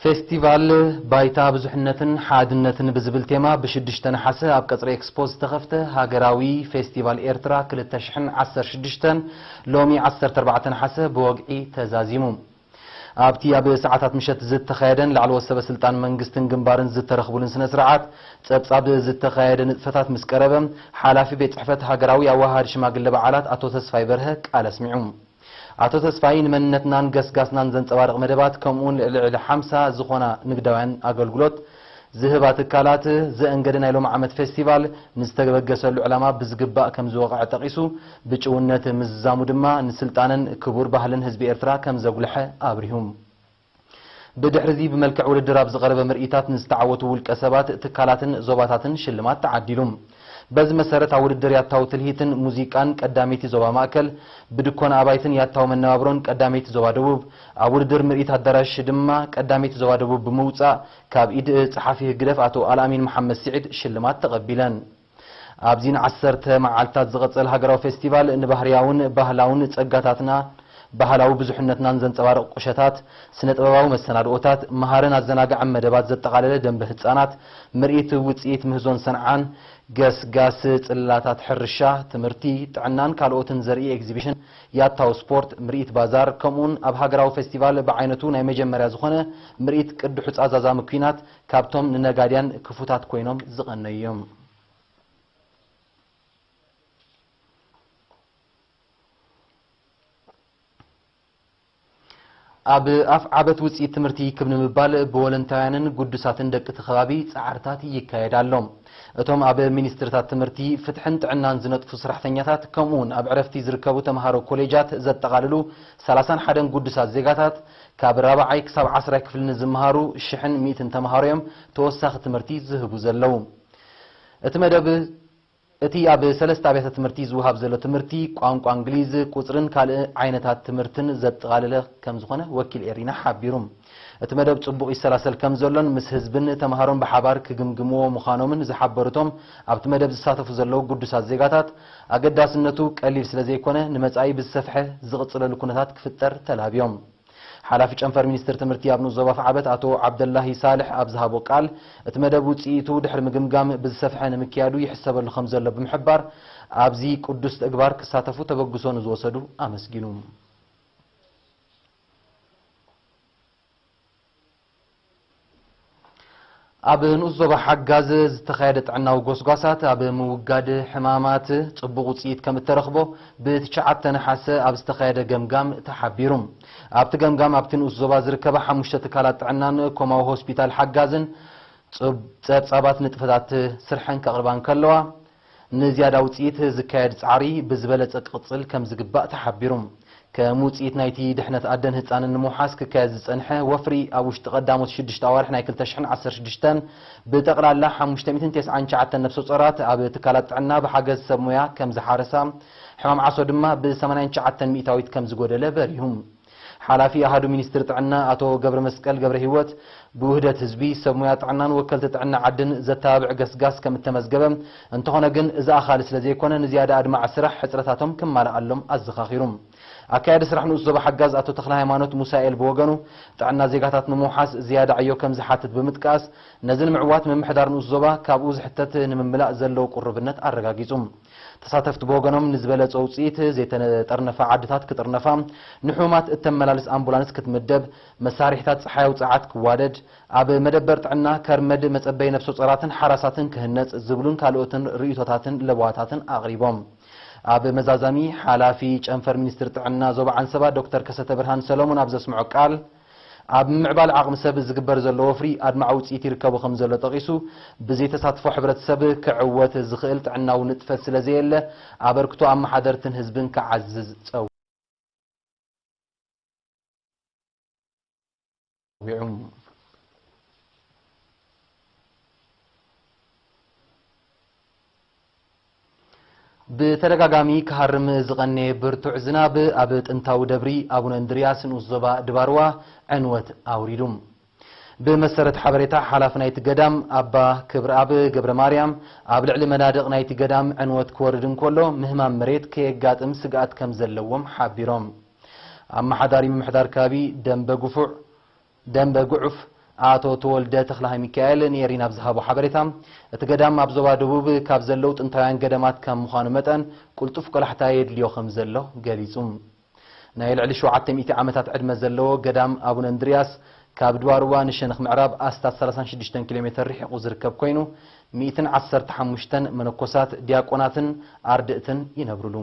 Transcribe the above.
ፌስቲቫል ባይታ ብዙሕነትን ሓድነትን ብዝብል ቴማ ብሽዱሽተ ነሓሰ ኣብ ቀጽሪ ኤክስፖ ዝተኸፍተ ሃገራዊ ፌስቲቫል ኤርትራ ክልተ ሽሕን ዓሰርተ ሽዱሽተን ሎሚ ዓሰርተ ኣርባዕተ ነሓሰ ብወግዒ ተዛዚሙ። ኣብቲ ኣብ ሰዓታት ምሸት ዝተኻየደን ላዕለዎት ሰበ ስልጣን መንግስትን ግንባርን ዝተረኽቡሉን ስነ ስርዓት፣ ጸብጻብ ዝተኻየደ ንጥፈታት ምስ ቀረበ፣ ሓላፊ ቤት ጽሕፈት ሃገራዊ ኣወሃሃዲ ሽማግለ በዓላት ኣቶ ተስፋይ በርሀ ቃል ኣስሚዑ። ኣቶ ተስፋይ፣ ንመንነትናን ገስጋስናን ዘንጸባርቕ መደባት፣ ከምኡውን ልዕሊ ሓምሳ ዝኾና ንግዳውያን ኣገልግሎት ዝህባ ትካላት ዘእንገደ ናይ ሎሚ ዓመት ፌስቲቫል ንዝተበገሰሉ ዕላማ ብዝግባእ ከም ዝወቕዐ ጠቒሱ፣ ብጭውነት ምዝዛሙ ድማ ንስልጣነን ክቡር ባህልን ህዝቢ ኤርትራ ከም ዘጉልሐ ኣብሪሁ። ብድሕሪ እዚ ብመልክዕ ውድድር ኣብ ዝቐረበ ምርኢታት ንዝተዓወቱ ውልቀ ሰባት፣ ትካላትን ዞባታትን ሽልማት ተዓዲሉ። በዚ መሰረት ኣብ ውድድር ያታዊ ትልሂትን ሙዚቃን ቀዳመይቲ ዞባ ማእከል፣ ብድኮን ኣባይትን ያታዊ መነባብሮን ቀዳመይቲ ዞባ ደቡብ፣ ኣብ ውድድር ምርኢት ኣዳራሽ ድማ ቀዳመይቲ ዞባ ደቡብ ብምውጻእ ካብ ኢድ ጸሓፊ ህግደፍ ኣቶ ኣልኣሚን መሓመድ ስዒድ ሽልማት ተቐቢለን። ኣብዚ ንዓሰርተ መዓልታት ዝቐጸለ ሃገራዊ ፌስቲቫል ንባህርያውን ባህላውን ጸጋታትና፣ ባህላዊ ብዙሕነትናን ዘንጸባርቕ ቁሸታት፣ ስነ-ጥበባዊ መሰናድኦታት፣ መሃርን ኣዘናጋዕን መደባት ዘጠቓለለ ደንበ ህጻናት፣ ምርኢት ውጽኢት ምህዞን ሰንዓን፣ ገስጋስ ጽላታት ሕርሻ፣ ትምህርቲ፣ ጥዕናን ካልኦትን ዘርኢ ኤግዚቢሽን፣ ያታዊ ስፖርት፣ ምርኢት ባዛር፣ ከምኡውን ኣብ ሃገራዊ ፌስቲቫል ብዓይነቱ ናይ መጀመርያ ዝኾነ ምርኢት ቅዲ ሑጻ ዛዛሚ ኲናት ካብቶም ንነጋድያን ክፉታት ኮይኖም ዝቐነዩ እዮም። ኣብ ኣፍ ዓበት ውፅኢት ትምህርቲ ክብ ንምባል ብወለንታውያንን ግዱሳትን ደቂ እቲ ከባቢ ፃዕርታት ይካየድ ኣሎ። እቶም ኣብ ሚኒስትርታት ትምህርቲ፣ ፍትሕን ጥዕናን ዝነጥፉ ስራሕተኛታት፣ ከምኡ እውን ኣብ ዕረፍቲ ዝርከቡ ተምሃሮ ኮሌጃት ዘጠቓልሉ ሰላሳን ሓደን ግዱሳት ዜጋታት፣ ካብ ራብዓይ ክሳብ ዓስራይ ክፍሊ ንዝመሃሩ ሽሕን ሚእትን ተምሃሮ እዮም ተወሳኺ ትምህርቲ ዝህቡ ዘለዉ። እቲ መደብ እቲ ኣብ ሰለስተ ኣብያተ ትምህርቲ ዝወሃብ ዘሎ ትምህርቲ፣ ቋንቋ እንግሊዝ፣ ቁጽርን ካልእ ዓይነታት ትምህርትን ዘጠቓለለ ከም ዝኾነ ወኪል ኤሪና ሓቢሩ። እቲ መደብ ጽቡቕ ይሰላሰል ከም ዘሎን ምስ ህዝብን ተምሃሮን ብሓባር ክግምግምዎ ምዃኖምን ዝሓበሩ እቶም ኣብቲ መደብ ዝሳተፉ ዘለዉ ግዱሳት ዜጋታት፣ ኣገዳስነቱ ቀሊል ስለ ዘይኮነ፣ ንመጻኢ ብዝሰፍሐ ዝቕጽለሉ ኩነታት ክፍጠር ተላብዮም። ሓላፊ ጨንፈር ሚኒስትር ትምህርቲ ኣብ ንኡስ ዞባ ኣፍዓበት ኣቶ ዓብደላሂ ሳልሕ ኣብ ዝሃቦ ቃል፣ እቲ መደብ ውጽኢቱ ድሕሪ ምግምጋም ብዝሰፍሐ ንምክያዱ ይሕሰበሉ ከም ዘሎ ብምሕባር፣ ኣብዚ ቅዱስ ተግባር ክሳተፉ ተበግሶ ንዝወሰዱ ኣመስጊኑ። ኣብ ንኡስ ዞባ ሓጋዝ ዝተኻየደ ጥዕናዊ ጎስጓሳት ኣብ ምውጋድ ሕማማት ጽቡቕ ውጽኢት ከም እተረኽቦ ብትሽዓተ ነሓሰ ኣብ ዝተኻየደ ገምጋም ተሓቢሩ። ኣብቲ ገምጋም ኣብቲ ንኡስ ዞባ ዝርከባ ሓሙሽተ ትካላት ጥዕናን ኮማዊ ሆስፒታል ሓጋዝን ጽብ-፣ ጸብጻባት ንጥፈታት ስርሐን ከቕርባ እንከለዋ፣ ንዝያዳ ውጽኢት ዝካየድ ጻዕሪ ብዝበለጸ ክቕጽል ከም ዝግባእ ተሓቢሩ። ከም ውጽኢት ናይቲ ድሕነት ኣደን ህጻንን ንምውሓስ ክካየድ ዝጸንሐ ወፍሪ፣ ኣብ ውሽጢ ቀዳሞት ሽዱሽተ ኣዋርሕ ናይ ክልተ ሽሕን ዓሰርተ ሽዱሽተን ብጠቕላላ ሓሙሽተ ሚእትን ተስዓን ትሽዓተን ነፍሰ ጾራት ኣብ ትካላት ጥዕና ብሓገዝ ሰብ ሞያ ከም ዝሓረሳ፣ ሕማም ዓሶ ድማ ብ ሰማንያን ትሽዓተን ሚእታዊት ከም ዝጎደለ በሪሁ። ሓላፊ ኣሃዱ ሚኒስትሪ ጥዕና ኣቶ ገብረመስቀል ገብረሂወት፣ ብውህደት ህዝቢ፣ ሰብ ሞያ ጥዕናን ወከልቲ ጥዕና ዓድን ዘተባብዕ ገስጋስ ከም እተመዝገበ፣ እንተኾነ ግን እዚ ኣኻሊ ስለ ዘይኮነ፣ ንዝያዳ ኣድማዒ ስራሕ ሕጽረታቶም ክማልኣሎም ኣዘኻኺሩ። ኣካያዲ ስራሕ ንኡስ ዞባ ሓጋዝ ኣቶ ተኽለ ሃይማኖት ሙሳኤል ብወገኑ፣ ጥዕና ዜጋታት ንምውሓስ ዝያዳ ዕዮ ከም ዝሓትት ብምጥቃስ፣ ነዚ ንምዕዋት ምምሕዳር ንኡስ ዞባ ካብኡ ዝሕተት ንምምላእ ዘለዎ ቅሩብነት ኣረጋጊጹ። ተሳተፍቲ ብወገኖም፣ ንዝበለጸ ውጽኢት ዘይተጠርነፋ ዓድታት ክጥርነፋ፣ ንሕሙማት እተመላልስ ኣምቡላንስ ክትምደብ፣ መሳርሒታት ጸሓያዊ ጸዓት ክዋደድ፣ ኣብ መደበር ጥዕና ከርመድ መጸበይ ነፍሰ ጾራትን ሓራሳትን ክህነጽ ዝብሉን ካልኦትን ርእይቶታትን ለበዋታትን ኣቕሪቦም። ኣብ መዛዛሚ፣ ሓላፊ ጨንፈር ሚኒስትሪ ጥዕና ዞባ ዓንሰባ ዶክተር ከሰተ ብርሃን ሰሎሞን ኣብ ዘስምዖ ቃል፣ ኣብ ምምዕባል ዓቕሚ ሰብ ዝግበር ዘሎ ወፍሪ ኣድማዒ ውጽኢት ይርከቦ ከም ዘሎ ጠቒሱ፣ ብዘይተሳትፎ ሕብረተሰብ ክዕወት ዝኽእል ጥዕናዊ ንጥፈት ስለ ዘየለ፣ ኣበርክቶ ኣመሓደርትን ህዝብን ክዓዝዝ ጸዊዑ። ብተደጋጋሚ ክሃርም ዝቐነየ ብርቱዕ ዝናብ ኣብ ጥንታዊ ደብሪ ኣቡነ እንድርያስ ንኡስ ዞባ ድባርዋ ዕንወት ኣውሪዱ። ብመሰረት ሓበሬታ ሓላፊ ናይቲ ገዳም ኣባ ክብረኣብ ገብረ ማርያም፣ ኣብ ልዕሊ መናድቕ ናይቲ ገዳም ዕንወት ክወርድ እንከሎ፣ ምህማም መሬት ከየጋጥም ስግኣት ከም ዘለዎም ሓቢሮም። ኣመሓዳሪ ምምሕዳር ከባቢ ደንበ ጉፉዕ ደንበ ጉዑፍ ኣቶ ተወልደ ተኽለሃይ ሚካኤል ንኤሪና ኣብ ዝሃቦ ሓበሬታ፣ እቲ ገዳም ኣብ ዞባ ደቡብ ካብ ዘለዉ ጥንታውያን ገዳማት ከም ምዃኑ መጠን፣ ቅልጡፍ ቆላሕታ የድልዮ ከም ዘሎ ገሊጹ። ናይ ልዕሊ ሸውዓተ ሚእቲ ዓመታት ዕድመ ዘለዎ ገዳም ኣቡነ እንድርያስ፣ ካብ ድባርዋ ንሸነኽ ምዕራብ ኣስታት ሰላሳን ሽዱሽተን ኪሎ ሜተር ርሒቑ ዝርከብ ኮይኑ፣ ሚእትን ዓሰርተ ሓሙሽተን መነኮሳት፣ ዲያቆናትን ኣርድእትን ይነብሩሉ።